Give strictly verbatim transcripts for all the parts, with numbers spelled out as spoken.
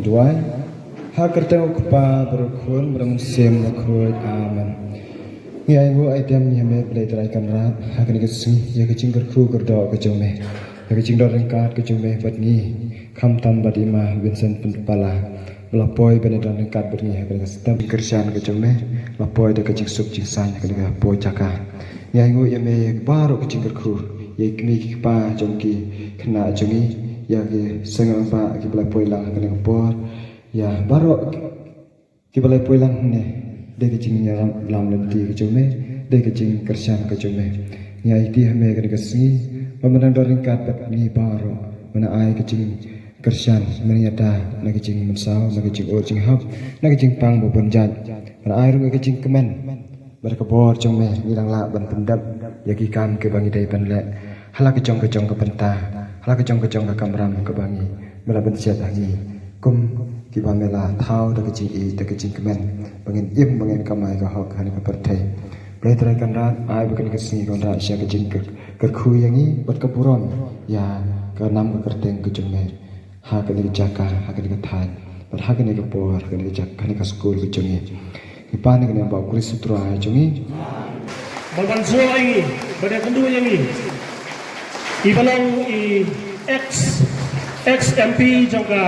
Duwai. Ha kyrteng u Kpa bad u Khun bad u Mynsiem Bakhuid. Amen. Ngi ainguh aidem ïa me Blei Trai Kynrad ha kane ka sngi ïa ka jingkyrkhu kyrdoh ka jong me, ïa ka jingdon ryngkat ka jong me bad ngi, khamtam bad i Ma Vincent Pynpala ba la poi ban ïadon ryngkat bad ngi ha kane ka step kyrshan ka jong me, la poi da ka jingsuk jingsaiñ ha kane ka por jaka. Ngi ainguh ïa me ïa baroh ka jingkyrkhu, ïa ki kmie ki kpa jong ki khynnah jong ngi, ïa ki seng rangbah kiba la poi lang ha kane ka por, ïa baroh kiba la poi lang hangne. Dei ka jingïalam lynti ka jong me, dei ka jingkyrshan ka jong me. Ngi aiti ha me kane ka sngi ba men dang don ryngkat bad ngi baroh, men ai ka jingkyrshan, men ïada na ka jingmynsaw, na ka jingud jinghap, na ka jingpang ba bun jait. Men ai ruh ka jingkmen ba da ka bor jong me ngi dang lah ban pyndep ïa ki kam kiba ngi dei ban leh ha la ka jong ka jong ka bynta, ha la ka jong ka jong ka kamram kaba ngi, me la ban siat ha ngi kum Kiba me la thaw da ka jingïeit, da ka jingkmen, ba ngin im, ba ngin kamai ka hok ha kane ka pyrthei. Blei Trai Kynrad, ai ba kane ka sngi kan rah sha ka jingkyrkhu ïa ngi bad ka burom ïa ka nam ka kyrteng ka jong me ha kane ka jaka, ha kane ka thaiñ, bad ha kane ka por, ha kane ka jaka, ha kane ka skul ka jong ngi. Ngi pan ïa kane ba u Khrist u Trai jong ngi. Ba ban jngoh ïa ngi, ba ïakynduh ïa ngi. I ba long i ex, ex M P jong ka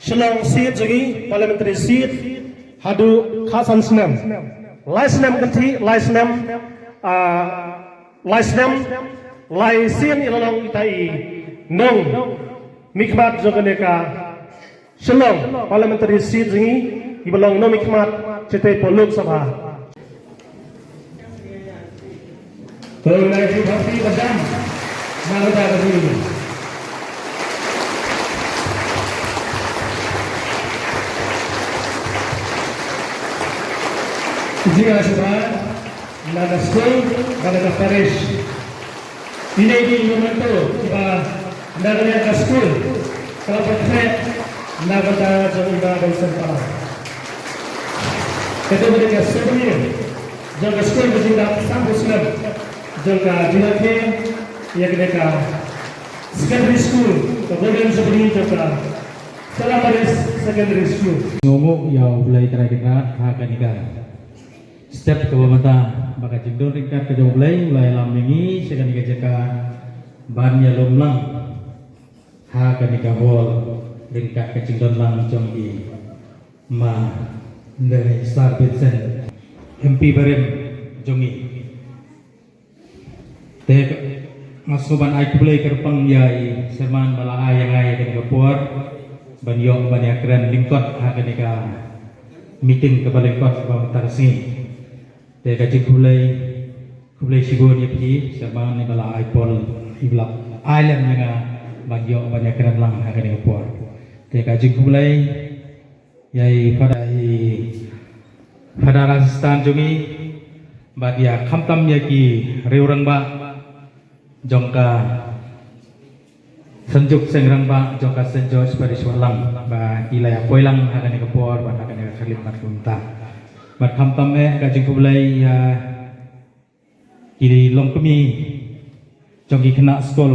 Shillong seat jong ngi, parliamentary seat, haduh khatsan snem. Lai snem kynthih, lai snem, ah, lai snem, lai sien i la long ita i nongmihkhmat jong kane ka Shillong parliamentary seat jong ngi, i ba long nongmihkhmat shatei poh Lok Sabha. To, nai ki bhakti bajam. Nang da ka ding. Jingïasyrwa na ka skul bad na ka parish. Ine i dei i memento kiba na ka liang ka skul ka la pynkhreh na ka bynta jong i Bah Benson Palau. Kata ka dei ka souvenir jong ka skul ka jingdap sanphew snem jong ka jingïakhih ïa kane ka secondary school, ka Golden Jubilee jong ka Stella Maris Secondary School. Nga nguh ïa U Blei Trai Kynrad ha kane ka step kaba mynta ba ka jingdon ryngkat ka jong U Blei u la ïalam ïa ngi sha kane ka jaka ban ïalum lang ha kane ka hall ryngkat ka jingdon lang jong i Ma Nderengsar Vincent, M P barim jong ngi. Te nga sngewbha ban ai khublei kyrpang ïa i Chairman ba la ai ïa nga ïa kane ka por ban ïoh ban ïakren lyngkot ha kane ka meeting kaba lyngkot kaba mynta ka sngi. Te ka jingkhublei, khublei shibun ïa phi Chairman, i ba la ai por, i ba la ai lem ïa nga ban ïoh ban ïakren lang ha kane ka por. Te ka jingkhublei ïa i Father, i Father Assistant jong ngi, bad ïa khamtam ïa ki riew rangbah jong ka Synjuk Seng Rangbah jong ka Saint George Parish Wahlang ba ki la ïa poi lang ha kane ka por bad ha kane ka khyllipmat mynta. Bad khamtam eh ka jingkhublei ïa ki longkmie jong ki khynnah skul,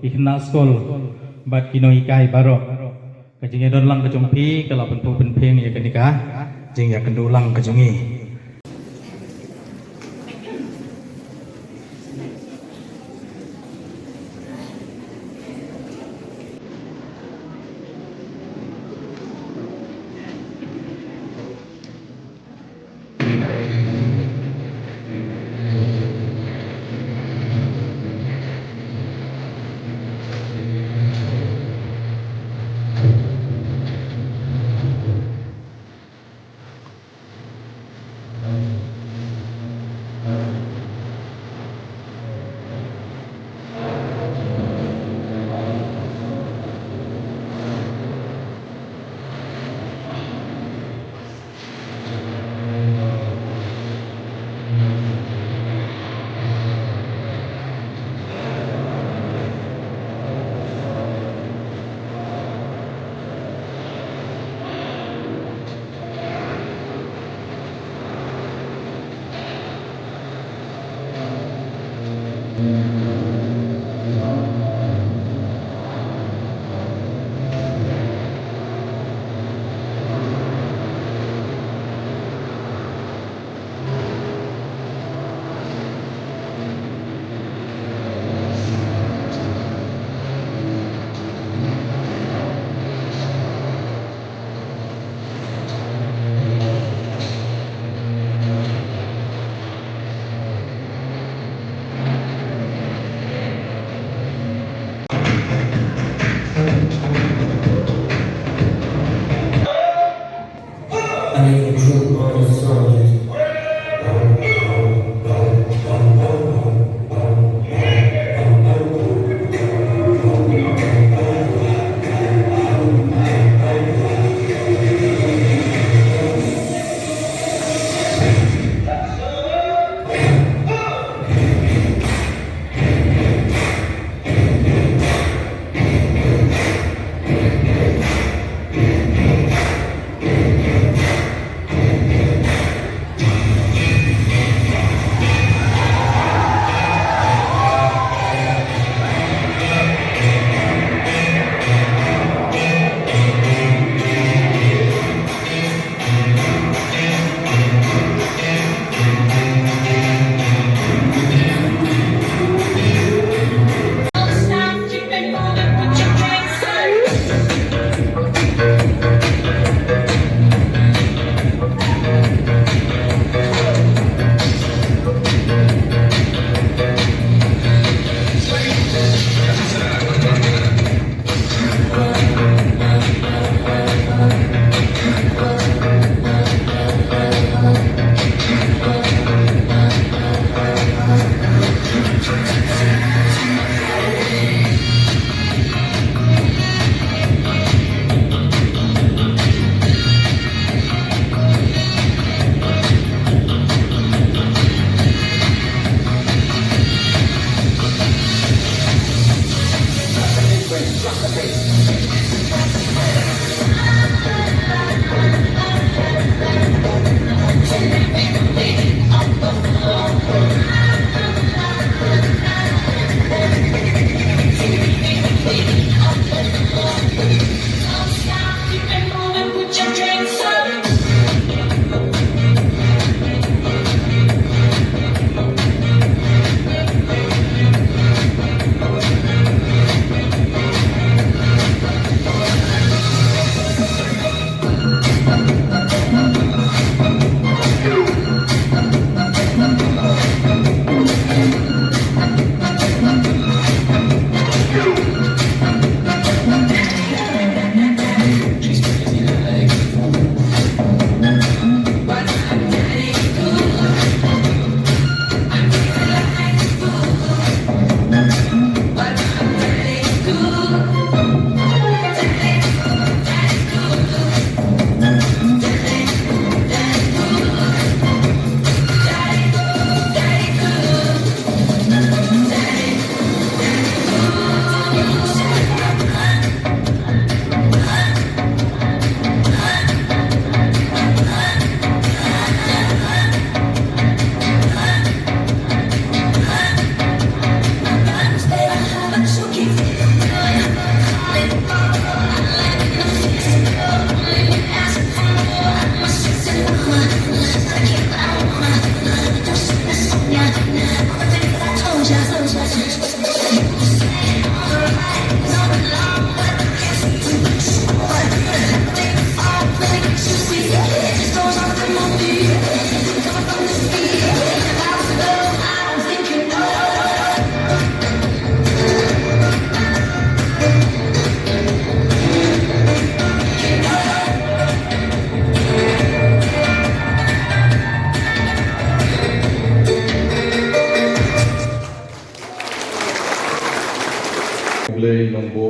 ki khynnah skul bad ki nonghikai baroh. Ka jingïadon lang ka jong phi ka la pynpaw pynpheng ïa kane ka jingïakynduh lang ka jong ngi.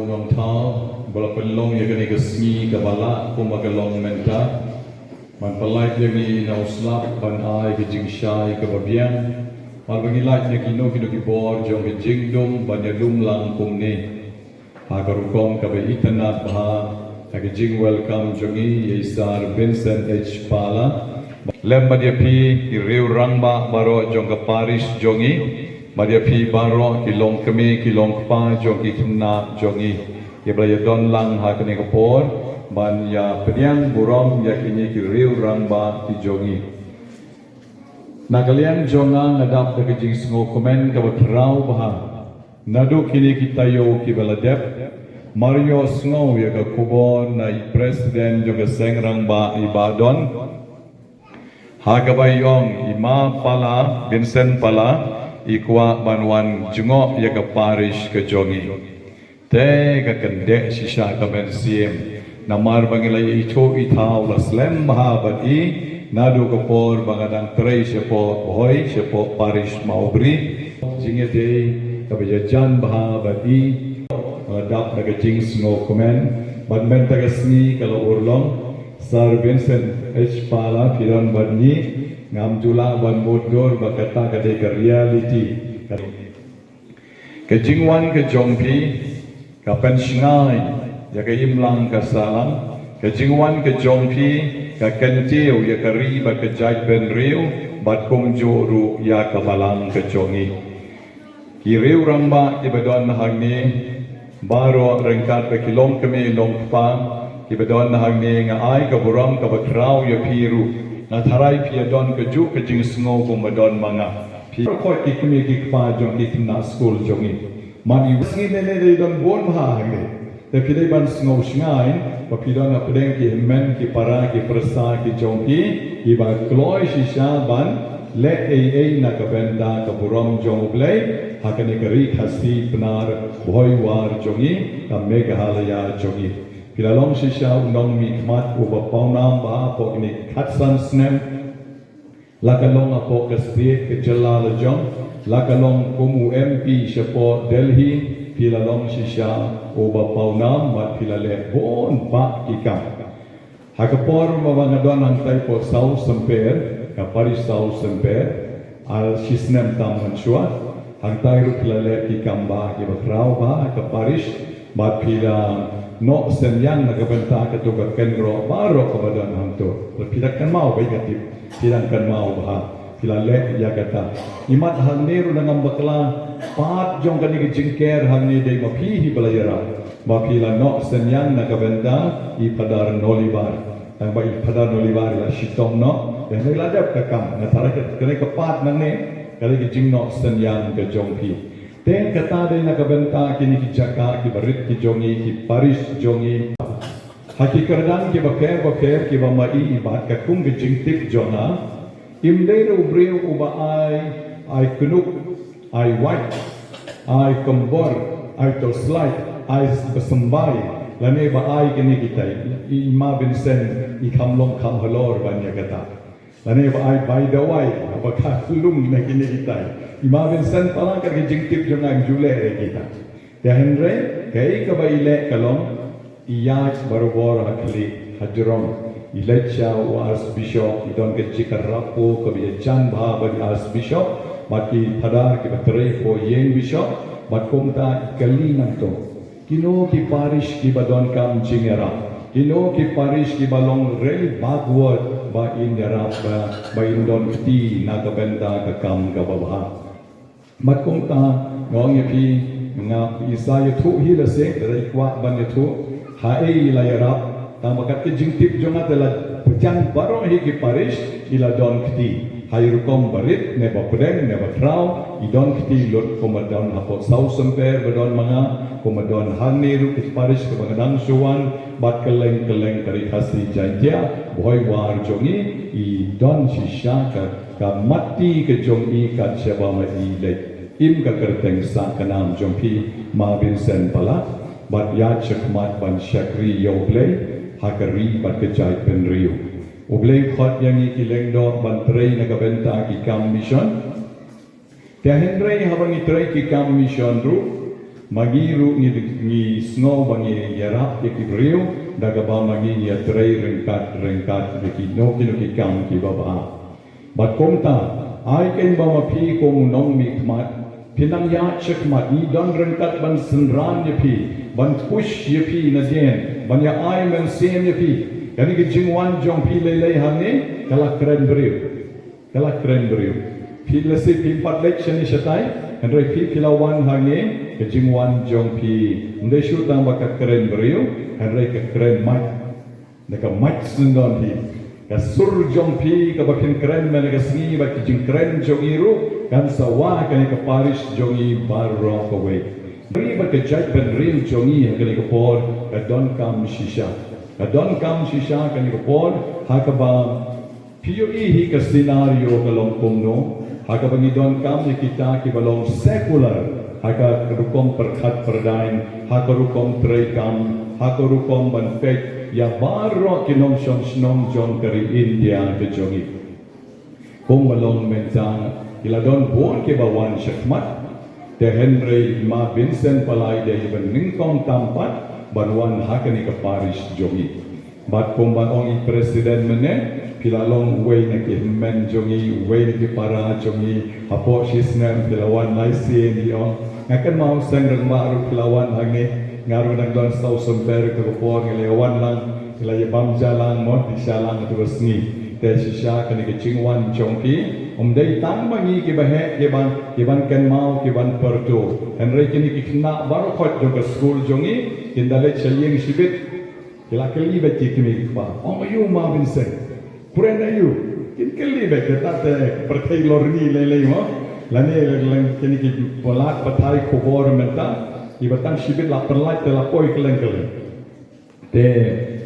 Long thaw ba la pynlong ïa kane ka sngi kaba lah kumba ka long mynta. Man pynlait ïa ngi na u slap ban ai ka jingshai kaba biang. Mar ba ngi lait na kino kino ki bor jong ka jingdum ban ïalum lang kumne. Ha ka rukom kaba itynnad bha ha ka jing welcome jong ngi ïa i Sir Vincent H Pala. Lem bad ïa phi ki riew rangbah baroh jong ka parish jong ngi. Bad ïa phi baroh ki long kmie ki long kpa jong ki khynnah jong ngi. Ïa ba la ïa don lang ha kane ka por ban ïa pdiang burom ïa kine ki riew rangbah ki jong ngi. Na ka liang jong nga nga dap da ka jingsngewkmen kaba khraw bha. Naduh kine ki taïew kiba la dep, mar ïohsngew ïa ka khubor na i president jong ka seng rangbah i Bah Don. Ha kaba i ong i Ma Pala, Vincent Pala, i kwah ban wan jngoh ïa ka parish ka jong i. Te ka kyndeh shisha ka mynsiem. Namar ba ngi la ithuh ithaw la slem bha bad i, naduh ka por ba nga dang trei shapoh Bhoi, shapoh parish Mawbri. Jingïadei kaba ïajan bha bad i, ba la dap da ka jingsngewkmen, bad mynta ka sngi ka la urlong, Sir Vincent H Pala phi don bad ngi, ngam ju lah ban mutdur ba kata ka dei ka reality. Ka jingwan ka jong phi ka pynshngaiñ ïa ka imlang ka sahlang, ka jingwan ka jong phi ka kyntiew ïa ka ri bad ka jaitbynriew bad kumjuh ruh ïa ka balang ka jong ngi. Ki riew rangbah kiba don hangne baroh ryngkat ba ki long kmie long kpa kiba don hangne nga ai ka burom kaba khraw ïa phi ruh. Nga tharai phi ïa don kajuh ka jingsngew kumba don ma nga. Phi khot ki kmie ki kpa jong ki khynnah skul jong ngi. Man i wisngi ne ne dei don bun bha hangne. Te phi dei ban sngew shngaiñ ba phi don hapdeng ki hynmen ki para ki pyrsa ki jong ki kiba kloi shisha ban leh ei ei na ka bynta ka burom jong U Blei ha kane ka ri Khasi Pnar Bhoi War jong ngi, ka Meghalaya jong ngi. Phi la long shisha u nongmihkhmat uba pawnam bha hapoh kine ki khatsan snem. La ka long hapoh ka state ka jylla la jong, la ka long kum u M P shapoh Delhi, phi la long shisha uba pawnam bad phi la leh bun bah ki kam. Ha ka por ba nga don hangtai hapoh South Symper, ka parish South Symper, ar shi snem tam mynshuwa, hangtai ruh phi la leh ki kam bah kiba khraw bha ha ka parish, bad phi la noh synñiang na ka bynta kato ka kynroh baroh kaba don hangto. Bad phi la kynmaw ba ïa ka tip, phi la kynmaw bha, phi la leh ïa kata. Imat hangne ruh ngam bakla, pat jong kane ka jingker hangne dei ma phi hi ba la ïarap. Ba phi la noh synñiang na ka bynta i Phadar Nolibar. Tang ba i Phadar Nolibar i la shitom noh, ïa ne la dep ka kam, nga tharai kane ka pat nangne ka dei ka jingnoh synñiang ka jong phi. Te kata dei na ka bynta kine ki jaka kiba rit ki jong ngi, ki parish jong ngi. Ha ki kyrdan kiba pher bapher kiba ma i bad katkum ka jingtip jong nga, im dei ruh u briew uba ai, ai kynuk, ai wait, ai kombor, ai torchlight, ai basymbai, lane ba ai kine kitai, i, i Ma Vincent i kham long kham halor ban ïa kata. Lane ba ai bai dawai, ba ka lung na kine kitai. I Ma Vincent Pala kat ka jingtip jong nga im ju leh ïa kita. Te hynrei kaei kaba i leh ka long, i ïaid barabor ha khlieh ha jrong. I leit sha u Archbishop, i don ka jingïarap kaba ïajan bha bad i Archbishop bad ki phadar kiba trei hapoh ïing bishop, bad kumta i kylli nangto, kino ki parish kiba donkam jingïarap, kino ki parish kiba long really backward ba in ïarap, ba, ba in don kti na ka bynta ka kam kaba bha. Bad kumta nga ong ïa phi, nga, i sa ïathuh hi lashai, lada i kwah ban ïathuh haei i la ïarap. Tang ba kat ka jingtip jong nga te la pyrshang baroh hi ki parish i la don kti. Ha i rukom ba rit ne ba pdeng ne ba khraw, i don kti lut, kumba don hapoh South Symper ba don ma nga, kumba don hangne ruh ki parish kaba nga dang shu wan, bad kylleng kylleng ka ri Khasi Jaiñtia, Bhoi War jong ngi, i don shisha ka, ka matti ka jong i kat shaba ma i leit. Im ka kyrteng sah ka nam jong phi Ma Vincent Pala, bad ïaid shakhmat ban shakri ïa U Blei ha ka ri bad ka jaitbynriew. U Blei u khot ïa ngi ki lyngdoh ban trei na ka bynta ki kam mission. Te hynrei haba ngi trei ki kam mission ruh, Ma ngi ruh ngi, ngi sngew ba ngi ïarap ïa ki briew da kaba ma ngi ïatrei ryngkat ryngkat ïa kino kino ki kam kiba bha. Bad kumta, ai kein ba ma phi kum u nongmihkhmat, phin nang ïaid shakhmat, ngi don ryngkat ban synran ïa phi, ban push ïa phi nadien, ban ïa ai mynsiem ïa phi. Kane ka jingwan jong phi lei lei hangne ka la kren briew. Ka la kren briew. Phi lehse phim pat leit shane shatai, hynrei phi phi la wan hangne, ka jingwan jong phi ym dei shuh tang ba ka kren briew, hynrei ka kren mait. Na ka mait syndon hi. Ka sur jong phi kaba phin kren mynne ka sngi bad ki jingkren jong ngi ruh kan sa wah kane ka parish jong ngi baroh kawei. Ri bad ka jaitbynriew jong ngi ha kane ka por ka donkam shisha. Ka donkam shisha kane ka por ha kaba phi ïohi hi ka scenario ka long kumno, ha kaba ngi donkam ïa kita kiba long secular ha ka rukom pyrkhat pyrdaiñ, ha ka rukom treikam, ha ka rukom ban peit ïa baroh ki nongshong shnong jong ka ri India ka jong ngi. Kumba long mynta ki la don bun kiba wan shakhmat, te hynrei ma Vincent Palai dei ba nyngkong tam pat ban wan ha kane ka parish jong ngi. Bad kumba ong i president mynne, phi la long uwei na ki hynmen jong ngi, uwei na ki para jong ngi, hapoh shi snem phi la wan lai sien, i ong. Nga kynmaw seng rangbah ruh phi la wan hangne, nga ruh dang don saw symbai ruh ka por ngi la wan lang, ngi la ïa bam ja lang, mot di sha lang tu ka sngi. Te shisha kane ka jingwan jong phi, ym dei tang ma ngi kiba heh, kiban, kiban kynmaw, kiban pyrto. Hynrei kine ki khynnah baroh khoit jong ka skul jong ngi, kin da leit sha ïing shibit. Ki la kylli beit ki kmie ki kpa, ong aïu ma Vincent? Kren aïu? Kin kylli beit, kata te pyrthei lor ngi lei lei mo. Lane leng leng kine ki palat pathai khubor mynta, kiba tang shibit la pynlait te la poi kylleng kylleng. Te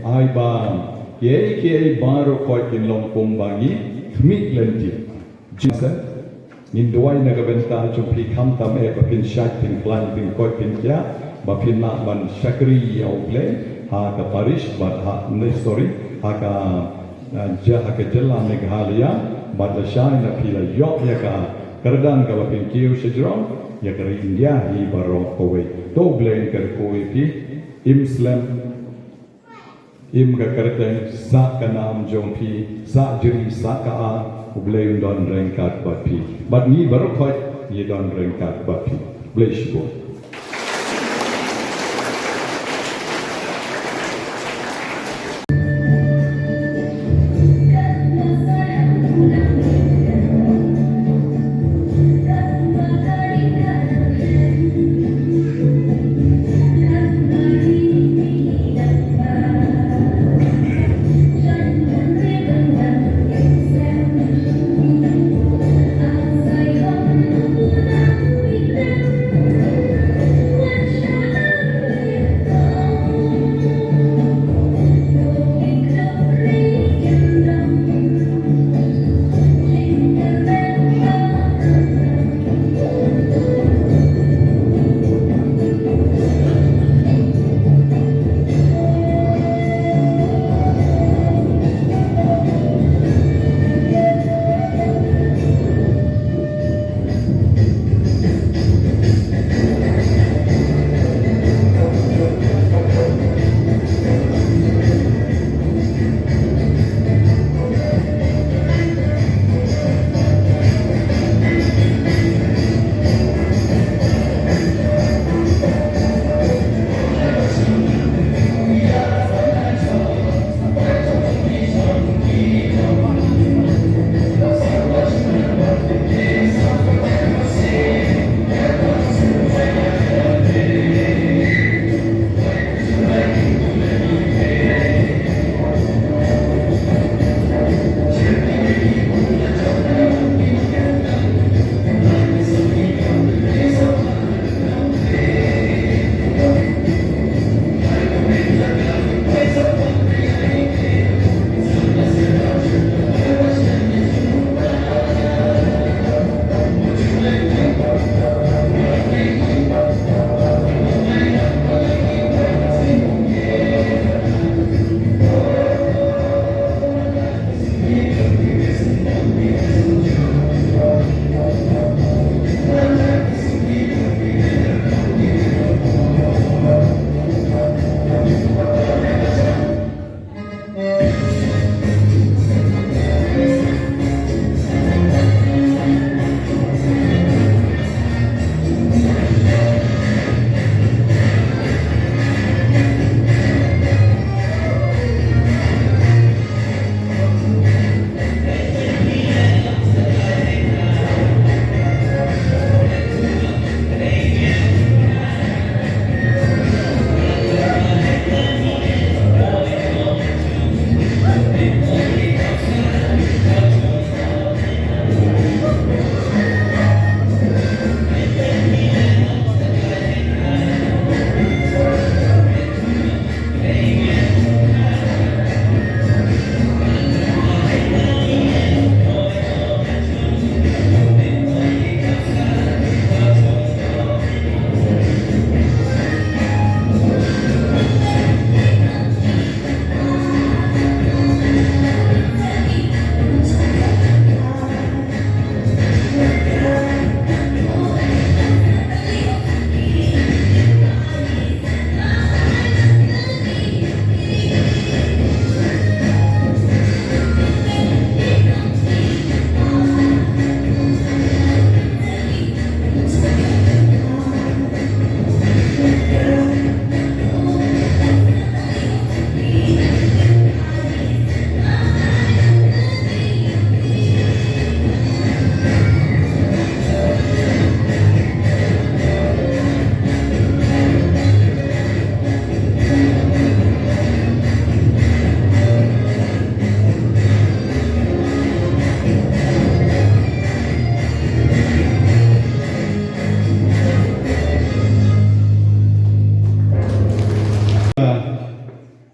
ai ba kiei kiei baroh khoit kin long kumba ngi khmih lynti. Jingsen, ngin duwai na ka bynta jong phi khamtam eh ba phin shait, phin khlaiñ, phin koit, phin khiah, ba phin lah ban shakri ïa U Blei ha ka parish bad ha, ne, sorry, ha ka, ah, ja, ha ka jylla Meghalaya, bad lashai na phi la ïoh ïa ka kyrdan kaba phin kiew shajrong ïa ka ri India hi baroh kawei. To U Blei un kyrkhu ïa phi, im slem, im ka kyrteng, sah ka nam jong phi, sah jri, sah ka ar, U Blei un don ryngkat bad phi. Bad ngi baroh khoit ngi don ryngkat bad phi. Blei shibun.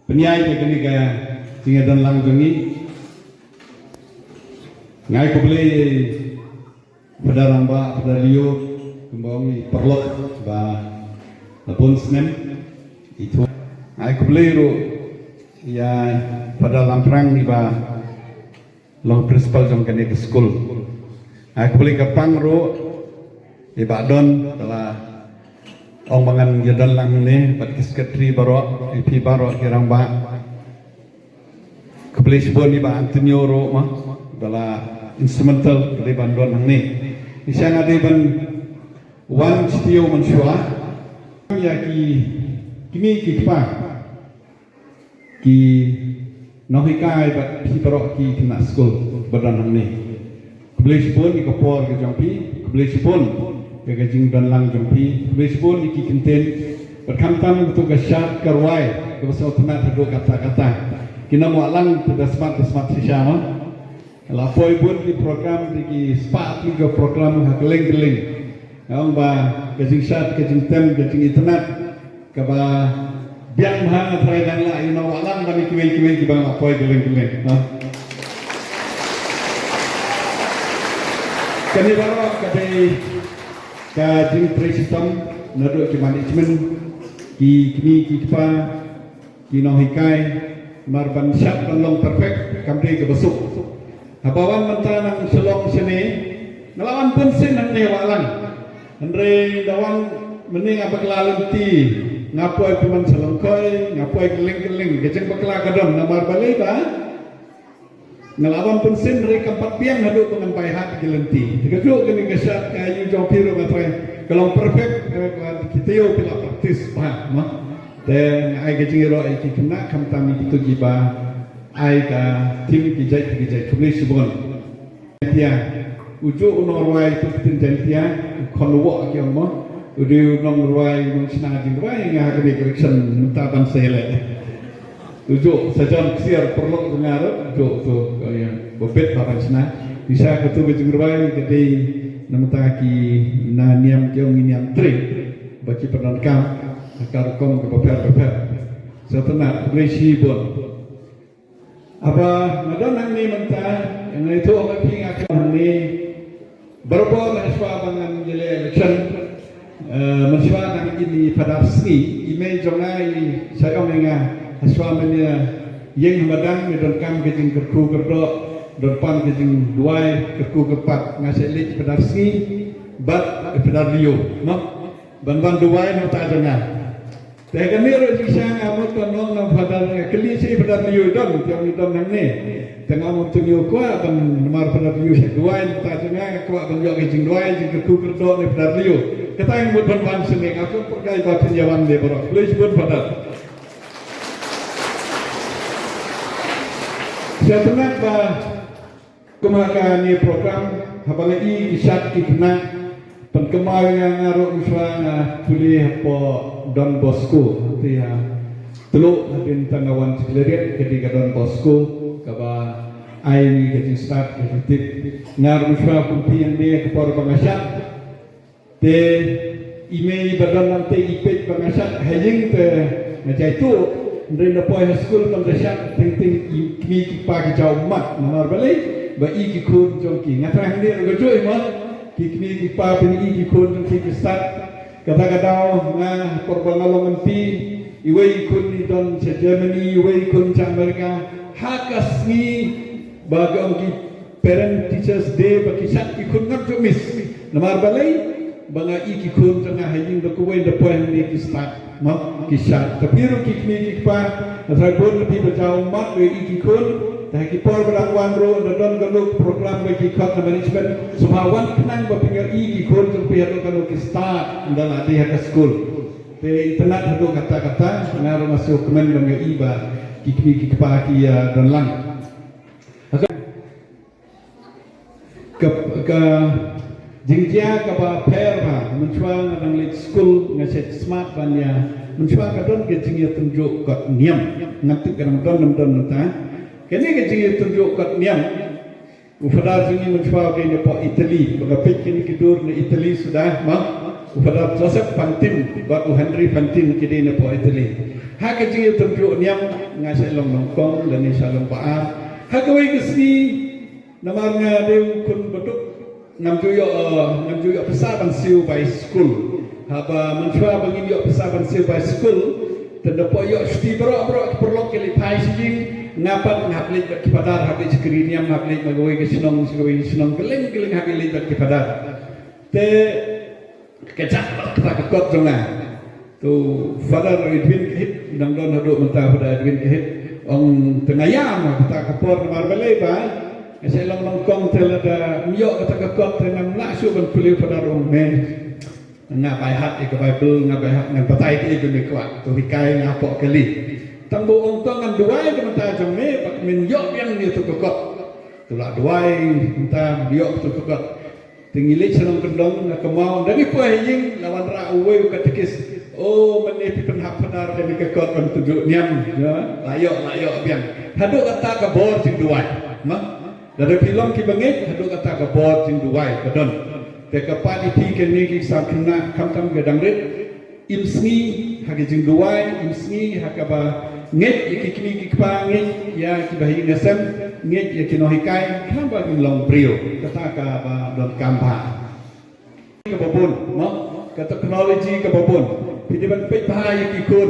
Pynïaid ïa kane ka jingïadon lang jong ngi. Nga ai khublei Phadar Rangbah, Phadar Leo, kumba ong i paralok ba la bun snem i thu. Nga ai khublei ruh ïa Phadar Lamprang iba long principal jong kane ka skul. Nga ai khublei kyrpang ruh i Bah Don, ba la ong ba ngan ïadon lang hangne bad ki secretary baroh, i phi baroh ki rangbah. Khublei shibun i Bah Antonio ruh ma, ba la instrumental ka dei ban don hangne. Ngi sha nga dei ban wan sha taïew mynshuwa ïa ki kmie ki kpa, ki nonghikai bad phi baroh ki khynnah skul ba don hangne. Khublei shibun ïa ka por ka jong phi, khublei shibun ïa ka jingdon lang jong phi, khublei shibun ïa ki kyntien bad khamtam ïa ka shad ka rwai kaba sngewtynnat haduh katta katta. Ki nongwah lang ki da smat da smat shisha ma. La poi bun ki program, ki spah tylli ki program ha kylleng kylleng. Nga ong ba ka jingshad, ka jingtem, ka jingitynnat kaba biang bha, nga tharai dang lah ïa u nongwah lang bad kiwei kiwei kiba la poi kylleng kylleng, ha. Kane baroh ka dei ka jingtrei shitom naduh ki management, ki kmie ki kpa, ki nonghikai, namar ban shad ban long perfect kam dei kaba suk. Haba wan mynta nang sha long shane, nga la wan bun sien hangne wah lang. Hynrei da wan mynne nga bakla lynti, nga poi pynban sha Lyngkhoi, nga poi kylleng kylleng, ka jingbakla ka don, namar balei ba nga la wan bun sien hynrei kam pat biang haduh ba ngan bai hat ki lynti. Te kajuh kane ka shad ka ïing jong phi ruh nga tharai ka long perfect, ka long ki taïew phi la practice bha ma. Te nga ai ka jingïaroh ïa ki khynnah khamtam ïa kito kiba ai ka theme ki jait ki jait. Khublei shibun. Jaiñtia, u juh u nongrwai tu ktien Jaiñtia, u khon u woh ki ong mo. U dei u nongrwai u nongshna jingrwai nga ha kane ka election mynta ban sa ïaleh. U juh Sajon Ksiar, paralok jong nga ruh, u juh tu, eh, ba bit ba ban shna. Ngi sha katu ka jingrwai ka dei na mynta ki na niam ki ong ngi niam trei ba ki pyndonkam ha ka rukom kaba pher bapher. Sa tynat khublei shibun. Haba nga don hangne mynta, nga ïathuh ha phi nga khlem hangne. Barabor hashwa ba ngan ïaleh election, eh, mynshuwa nang i Phadar Sngi, i mei jong nga i sa ong ïa nga, hashwa men ïa ïeng ha madan, me donkam ka jingkyrkhu kyrdoh, don pan ka jingduwai, kyrkhu kyrpad, nga sa leit Phadar Sngi bad Phadar Leo, no? Ban wan duwai na uta jong nga. Te kane ruh jingshisha nga mut ban ong na Phadar, nga kylli shi Phadar Leo don, te ong i don hangne. Te nga ong to ïoh kwah ban namar Phadar Leo sha duwai, ta jong nga kwah ban ïoh ka jingduwai, jingkyrkhu kyrdoh na Phadar Leo. Kata nga mut ban wan shane, nga pynpyrkhat ba phin ïa wan ne baroh. Khublei shibun Phadar. Sha tynat ba Kum ha kane program, haba nga i ki shad ki khynnah, pynkynmaw ïa nga, nga ruh mynshuwa nga pule hapoh Don Bosco, te ha Tluh, hadien tang nga wan sha Khliehriat, ka dei ka Don Bosco kaba ai ïa ngi ka jingstad ka jingtip. Nga ruh mynshuwa pynphi ïa nga ka por ba nga shad. Te i mei ba don nangta i peit ba nga shad ha ïing te nga jaituh. Hynrei nga poi ha skul ban da shad teng teng i kmie ki kpa ki jaw ummat. Namar balei? Ba i ki khun jong ki. Nga thrang hangne ruh kajuh i ma ki kmie ki kpa pyn-i ki khun jong ki ki stad. Kata ka daw nga por ba nga long M P, iwei i khun i don sha Germany, iwei i khun sha America. Ha ka sngi ba ka ong ki Parent Teachers Day ba ki shad ki khun ngam ju miss. Namar balei? Ba nga i ki khun jong nga ha ïing da kawei da poi hangne ki stad. Mo, ki shad. Te phi ruh ki kmie ki kpa, nga tharai bun na phi ba jaw ummat ba i ki khun. Te ha ki por ba dang wan ruh da don ka lok program ba ki khot na management. Sngewbha wan khnang ba phin ïoh i ki khun jong phi haduh kano ki stad. Ynda la dei ha ka skul. Te itynnat haduh katta katta, nga ruh nga sngewkmen ban ïoh i ba ki kmie ki kpa ki, ah, don lang. Ka, ka jingjia kaba pher ba, mynshuwa nga dang leit skul, nga shait smat ban ïa, mynshuwa ka don ka jingïatynjuh kot niam. Ngam tip ka dang don, ngam don mynta. Kane ka jingïatynjuh kot niam, u Phadar jong ngi mynshuwa u dei na poh Italy, ba nga peit kine ki dur na Italy suda, ma. U Father Joseph Pantin bad u Henry Pantin ki dei na pdeng Italy. Ha ka jingïatynjuh niam nga shah long nyngkong lane shah long ba ar. Ha kawei ka sngi namar nga dei u khun baduk ngam ju ïoh, eh, ngam ju ïoh pisa ban siew bai skul. Haba mynshuwa ba ngin ïoh pisa ban siew bai skul, tang da poi ïoh shuti baroh baroh ki paralok ki leit phai sha ïing, nga pat nga hap leit bad ki Father, hap leit shakri niam, hap leit na kawei ka shnong sha kawei ka shnong, kylleng kylleng hap leit bad ki Father. Te ka jaka ba ka kot jong nga. To Father Edwin Kahit, nang don haduh mynta Father Edwin Kahit. Ong te nga ïam ha kata ka por namar balei ba nga shu long nyngkong te lada ym ïoh kata ka kot te ngam lah shuh ban pule Father ong me. Nga by heart ïa ka Bible, nga by heart ngan batai te ïa ka me kwah. To hikai nga hapoh kali. Tang ba ong to ngan duwai ka mynta jong me ba men ïoh biang ïa to ka kot. To la duwai mynta ïoh to ka kot. Te ngi leit sha nongkyndong, nga kynmaw, da ngi poi ha ïing, la wanrah uwei u katekis. O, mynne phi pynhap Father da kane ka kot ban tynjuh niam, ïa, la ïoh, la ïoh biang. Haduh katta ka bor jingduwai. Ma? Lada phi long ki bangeit, haduh katta ka bor jingduwai ka don. Te kyrpad ïa phi kine ki samla khynnah khamtam ka dang rit. Im sngi ha ka jingduwai, im sngi ha kaba ngeit ïa ki kmie ki kpa, ngeit ïa kiba ha ïing ha sem, ngeit ïa ki nonghikai, khnang ba kin long briew. Kata kaba donkam bha. Kaba bun, mo? Ka technology kaba bun. Phi dei ban peit bha ïa ki khun.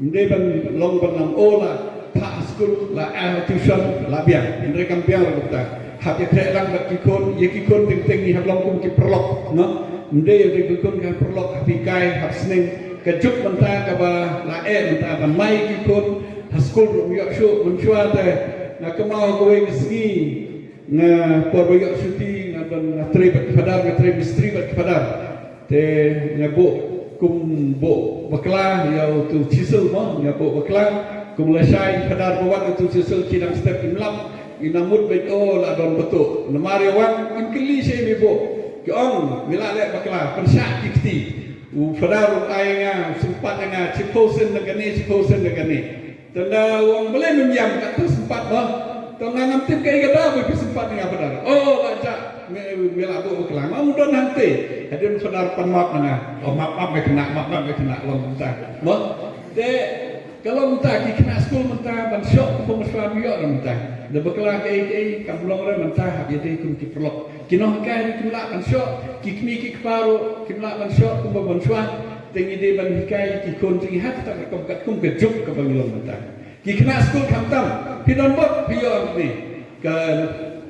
Ym dei ban long ban long, oh, la phah skul, la ai tuition, la biang. Hynrei kam biang ruh kata. Hap ïakhreh lang bad ki khun, ïa ki khun teng teng ngi hap long kum ki paralok, no? Ym dei ïa ki khun ki paralok, hap hikai, hap sneng. Ka juk mynta kaba la eh mynta ban mai ki khun ha skul ruh ym ïoh shuh, mynshuwa te nga kynmaw kawei ka sngi nga por ba ïoh shuti nga don, nga trei bad ki Father, nga trei mistri bad ki Father. Te nga buh kum buh bakla ïa utu chisel, mo, nga buh bakla kum lashai. Father ba wan utu chisel ki dang step im lap, i nang mut beit, oh, la don batuh. Namar ïa wan im kylli sha i me buh. Ki ong me la leh bakla, pynshah ki kti. U Father u ai nga, sympat ïa nga, shiphew sen na kane, shiphew sen na kane. Tang da u ong balei mem ïam, katto sympat, mo. Tang nga ngam tip kaei ka daw ba phi sympat ïa nga, Father. Oh, la jah, me, me la buh bakla. Ngam don hangtei. Hadien Father pan map na nga. Oh, map, map me khynnah, map, map me khynnah, long mynta, mo. Te ka long mynta ki khynnah skul mynta ban shoh kumba mynshuwa ym ïoh re mynta. Da bakla kaei kaei kam long re mynta, hap ïadei kum ki paralok. Ki nonghikai ruh kim lah ban shoh, ki kmie ki kpa ruh kim lah ban shoh kumba mynshuwa. Te ngi dei ban hikai ki khun jong ngi ha kata ka rukom katkum ka juk kaba ngi long mynta. Ki khynnah skul khamtam, phi donbok phi ïoh hangne ka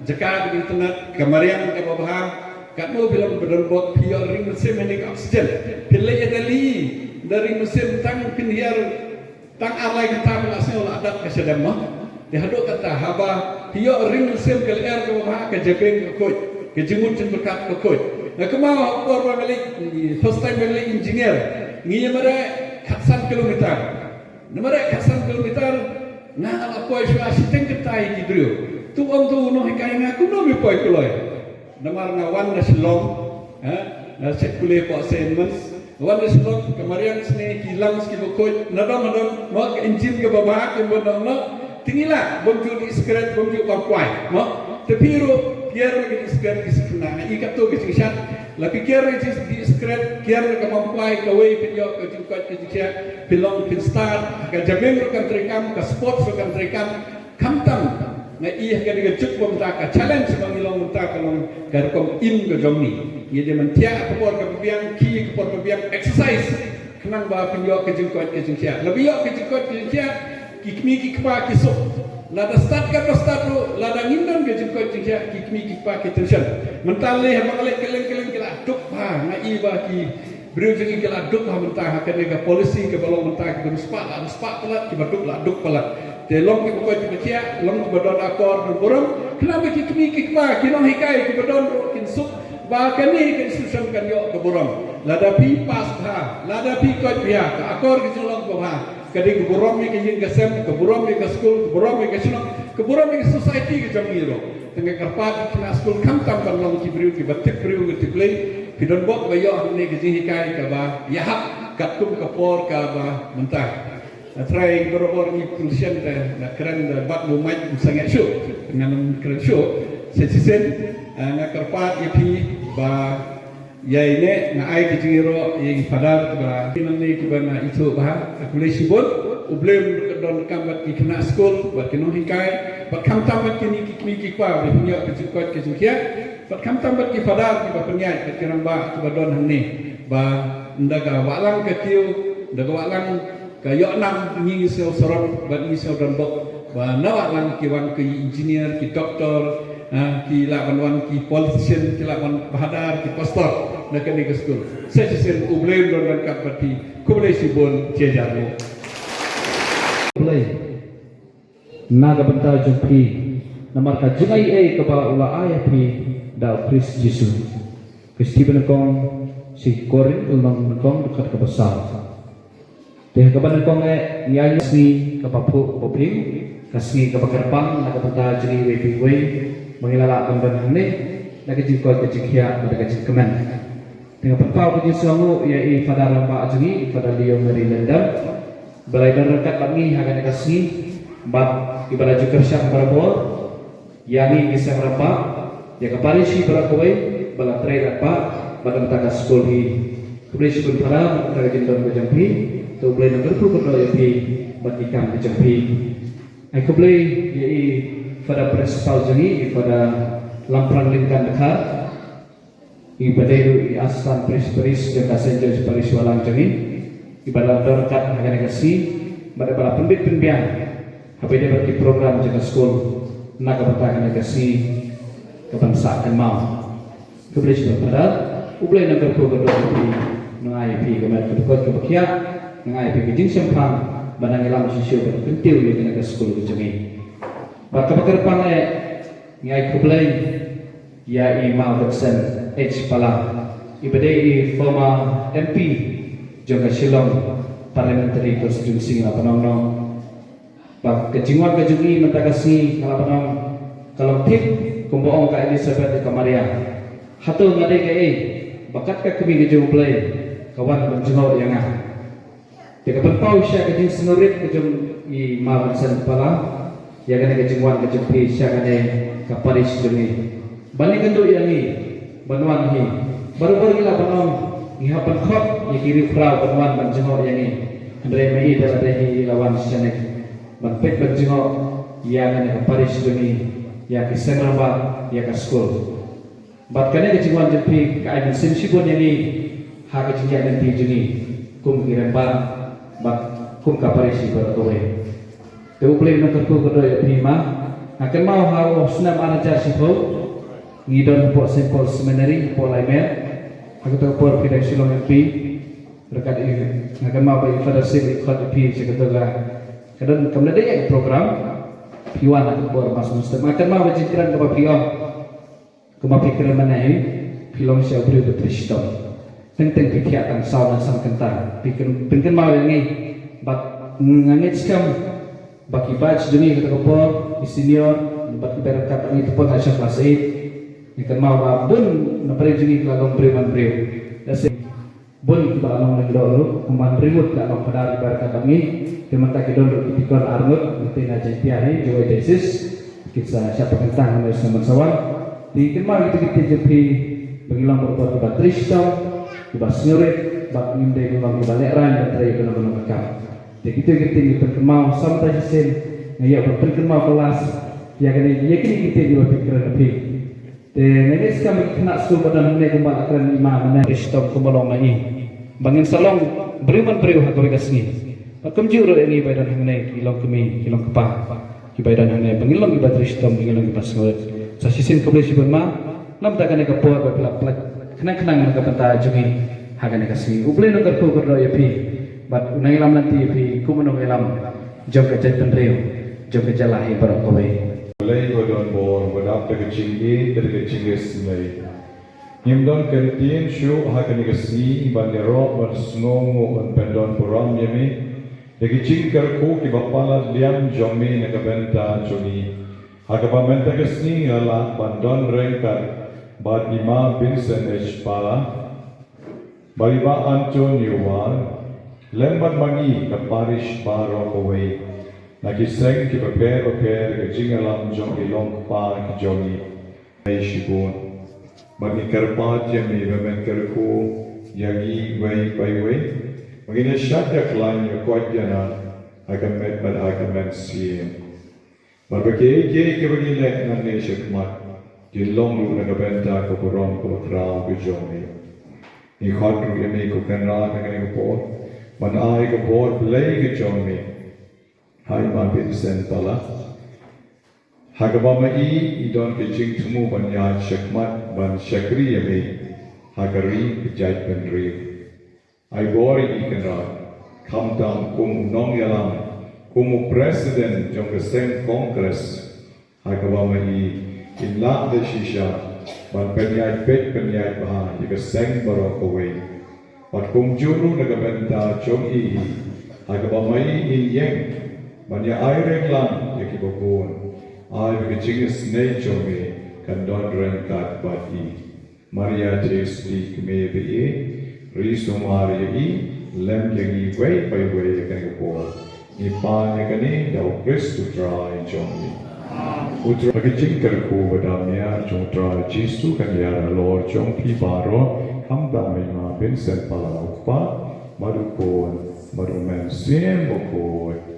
jaka kaba itynnad, ka mariang kaba bha. Katno phi long ba donbok phi ïoh ring mynsiem hangne ka oxygen. Phi leit ïa Delhi da ring mynsiem tang phin hiar tang ar lai kynta phi la sngew la dap ka shadem, mo. Te haduh katta haba phi ïoh ring mynsiem ka lyer kaba bha, ka jabieng ka khuid, ka jingmut jingpyrkhat ka khuid. Nga kynmaw ha ka por ba nga leit, first time ba nga leit engineer, ngi ïa mareh khatsan kilometer. Namar eh khatsan kilometer, nga la poi shuwa shiteng kynta ïa ki briew. Tu ong tu u nonghikai nga, kumno me poi kloi? Namar nga wan na Shillong, ha, nga check pule hapoh Saint Edmunds. Nga wan na Shillong, ka mariang sne, ki lungs kiba khuid, nadong nadong, mo, ka engine kaba bha, kiba nadong, no. Te ngi lah bym ju dih sikret, bym ju bam kwai, mo. Te phi ruh kiar ïa ka dih sikret, ki sikret na i katto ka jingshad. La phi kiar ïa ka dih sikret, kiar ïa ka bam kwai, kawei phin ïoh ka jingkoit ka jingkhiah, phin long phin stad, ka jabieng ruh kan treikam, ka sports ruh kan treikam. Khamtam nga i ha kane ka juk ba mynta ka challenge ba ngi long mynta ka long ka rukom im ka jong ngi. Ngi dei ban thiah ha ka por kaba biang, khie ha ka por kaba biang, exercise. Khnang ba phin ïoh ka jingkoit ka jingkhiah. Lada ïoh ka jingkoit ka jingkhiah, ki kmie ki kpa ki suk. Lada stad katba stad ruh, lada ngim don ka jingkoit jingkhiah, ki kmie ki kpa ki tension. Mynta lei haba nga leit kylleng kylleng ki la duk bha, nga i ba ki briew jong ngi ki la duk bha mynta ha kane ka policy kaba long mynta, kiba riewspah la riewspah palat, kiba duk la duk palat. Te long kiba koit kiba thiah, long kiba don akor don burom. Khnang ba ki kmie ki kpa, ki nonghikai kiba don ruh kin suk ba kane ka institution kan ïoh ka burom. Lada phi pass bha, lada phi koit bha, ka akor ka jinglong kaba bha, ka dei ka burom ïa ka ïing ka sem, ka burom ïa ka skul, ka burom ïa ka shnong, ka burom ïa ka society ka jong ngi ruh. Te nga kyrpad ïa ki khynnah skul khamtam ban long ki briew kiba tip briew, kiba tip Blei. Phi donbok ba ïoh hangne ka jinghikai kaba ïahap katkum ka por kaba mynta. Nga trai barabor ngi pynshai te, nga kren da bad u mike ym sangeh shuh, ngan ym kren shuh. Shisien, eh, nga kyrpad ïa phi ba Ïa ine nga ai ka jingïaroh ïa i Father ba ki nang ne kiba nga ithuh bha. Khublei shibun. U Blei un don kam bad ki khynnah skul bad ki nonghikai bad khamtam bad kine ki kmie ki kpa ba pynïoh ka jingkoit ka jingkhiah bad khamtam bad ki Father kiba pynïaid bad ki rangbah kiba don hangne ba ynda ka wah lang ka kiew, ynda ka wah lang ka ïoh nam, ngi ngi sngewsarong bad ngi sngewdonbok ba na wah lang ki wan ki engineer, ki doktor, ah, ki lah ban wan ki politician, ki lah ban bahadar, ki pastor na kane ka skul. Sa shisien U Blei un don ryngkat bad phi. Khublei shibun, jai Jharkhand. Blei na ka bynta jong phi, namar ka jingai ei kaba u la ai ïa phi da u Khrist Jisu. Ka shithi ba nyngkong sha ki Korinth, lynnong nyngkong, dkhot kaba saw. Te ha kaba nyngkong eh ngi ai ka sngi kaba phuh kaba phi, ka sngi kaba kyrpang na ka bynta jong ngi iwei pa iwei ba ngi la lah ban don hangne na ka jingkoit ka jingkhiah bad ka jingkmen. Te nga pynpaw ka jingsngewnguh ïa i Father rangbah jong ngi, i Father Leo Mary Lyngdoh, ba la ïadon ryngkat bad ngi ha kane ka sngi bad iba la ju kyrshan barabor ïa ngi ki seng rangbah, ïa ka parish hi baroh kawei ba la trei lad bad na ka bynta ka skul hi. Khublei shibun Father na ka bynta ka jingdon ka jong phi. To U Blei un kyrkhu kyrdoh ïa phi bad ki kam ka jong phi. Ai khublei ïa i Father Principal jong ngi, i Father Lamphrang Lyngkan Dkhar, iba dei ruh i Assistant Parish Priest jong ka Saint George Parish Balang jong ngi, iba la don ryngkat ha kane ka sngi bad iba la pynbit pynbiang haba ïadei bad ki program jong ka skul na ka bynta kane ka sngi kaban sah kynmaw. Khublei shibun Father. U Blei un kyrkhu kyrdoh ïa phi, un ai ïa phi ka met kaba koit kaba khiah, un ai ïa phi ka jingshemphang ban nang ïalam shisha bad kyntiew ïa kane ka skul ka jong ngi. Bad kaba kyrpang eh ngi ai khublei ïa i Ma Vincent H Pala, iba dei i former M P jong ka Shillong Parliamentary Constituency, nga la pynong nong ba ka jingwan ka jong i mynta ka sngi, nga la pynong, ka long thik kumba ong ka Elizabeth ïa ka Maria, hato nga dei kaei ba kat ka kmie ka jong U Blei ka wan ban jngoh ïa nga. Te ka pynpaw sha ka jingsngewrit ka jong i Ma Vincent Pala ïa kane ka jingwan ka jong phi sha kane ka parish jong ngi ban ïakynduh ïa ngi ban wan hi. Barabor ngi la pynong ngi hap ban khot ïa ki riewkhraw ban wan ban jngoh ïa ngi, hynrei ma i da lade hi i la wan shane ban peit ban jngoh ïa kane ka parish jong ngi, ïa ki seng rangbah, ïa ka skul. Bad kane ka jingwan jong phi ka ai mynsiem shibun ïa ngi ha ka jingïaid lynti jong ngi kum ki rangbah bad kum ka parish baroh kawei. Te U Blei un kyrkhu kyrdoh ïa phi Ma. Nga kynmaw ha u snem ar hajar shiphew ngi don hapoh Saint Paul Seminary hapoh Laimer. Ha kato ka por phi dang Shillong M P. Ryngkat i, nga kynmaw ba i Father Sil i khot ïa phi sha kato ka, ka don kam da dei ïa ka program. Phi wan ha ka por Mass Munstem. Nga kynmaw ba jingkren kaba phi ong, kumba phi kren mynne hi, phi long shisha u briew ba trei shitom. Teng teng phi thiah tang saw ne san kynta. Phi kyn, pynkynmaw ïa ngi bad nga ngeit skhem ba ki batch jong ngi kata ka por, ki senior bad kiba ryngkat bad ngi, te por nga sha klas eight, nga kynmaw ba bun na pdeng jong ngi ki la long briew man briew. That's it. Bun kiba la long lyngdoh ruh, kumba hynriew ngut ki la long Father kiba ryngkat bad ngi. Te mynta ki don ruh ki dikon ar ngut, mynta na Jaintia hi, Jowai Diocese. Ki sa shah pynkyntang ha u snem ban sa wan. Te kynmaw ïa kita ki tieng jong phi ba ngi long barabor kiba trei shitom, kiba sngewrit, bad ngim dei ban long kiba lehraiñ ban trei ïa kano kano ka kam. Te kita ki tieng ngi pynkynmaw, sa mynta shisien nga ïoh ban pynkynmaw ka last ïa kane, ïa kine ki tieng kiba phi kren ha phi. Te nga ngeit skhem ba ki khynnah skul ba don hangne kumba la kren i Ma mynne, trei shitom kumba long ma i, ba ngin sa long briew man briew ha kawei ka sngi. Bad kumjuh ruh ïa ngi ba don hangne, ki long kmie, ki long kpa, kiba don hangne, ba ngin long kiba trei shitom, ba ngin long kiba sngewrit. Sa shisien khublei shibun Ma, namar kane ka por ba phi la pynlait khnang khnang na ka bynta jong ngi ha kane ka sngi. U Blei un kyrkhu kyrdoh ïa phi bad un nang ïalam lynti ïa phi kum u nongïalam jong ka jaitbynriew, jong ka jylla hi baroh kawei. Blei ba don bor, ba dap da ka jingïeit, da ka jingisynei. Ngim don kyntien shuh ha kane ka sngi ban ïaroh ban sngewnguh ban pyndon burom ïa me da ki jingkyrkhu kiba palat liang jong me na ka bynta jong ngi. Ha kaba mynta ka sngi nga lah ban don ryngkat bad i Ma Vincent H Pala, bad i Bah Antonio War, lem bad ma ngi ka parish baroh kawei, na ki seng kiba pher bapher, ka jingïalam jong ki longkpa ki jong ngi. Ai shibun. Bad ngi kyrpad ïa me ba men kyrkhu ïa ngi iwei pa iwei, ba ngin ïa shad ïa khlaiñ ïa koit ïa na ha ka met bad ha ka mynsiem. Bad ba kiei kiei kiba ngi leh nangne shakhmat kin long ruh na ka bynta ka burom kaba khraw ka jong me. Ngi khot ruh ïa me ko Kynrad ha kane ka por ban ai ka bor Blei ka jong me ha i Ma Vincent Pala, ha kaba ma i i don ka jingthmu ban ïaid shakhmat ban shakri ïa me ha ka ri ka jaitbynriew. Ai bor ïa i Kynrad, khamtam kum u nongïalam, kum u president jong ka seng Congress, ha kaba ma i in lah da shisha ban pynïaid peit pynïaid bha ïa ka seng baroh kawei. Bad kumjuh ruh na ka bynta jong i hi, ha kaba ma i in ïeng ban ïa ai reng lang ïa kiba bun, ai ba ka jingisynei jong me kan don ryngkat bad i. Maria Theisotti, kmie ba ïeit, ri sumar ïa i lem ïa ngi iwei pa iwei ha kane ka por. Ngi pan ïa kane da u Khrist u Trai jong ngi. U Trai, ka jingkyrkhu ba dang miat jong u Trai Jisu kan ïaid halor jong phi baroh, khamtam ha i Ma Vincent Pala u kpa, bad u Khun, bad u Mynsiem Bakhuid.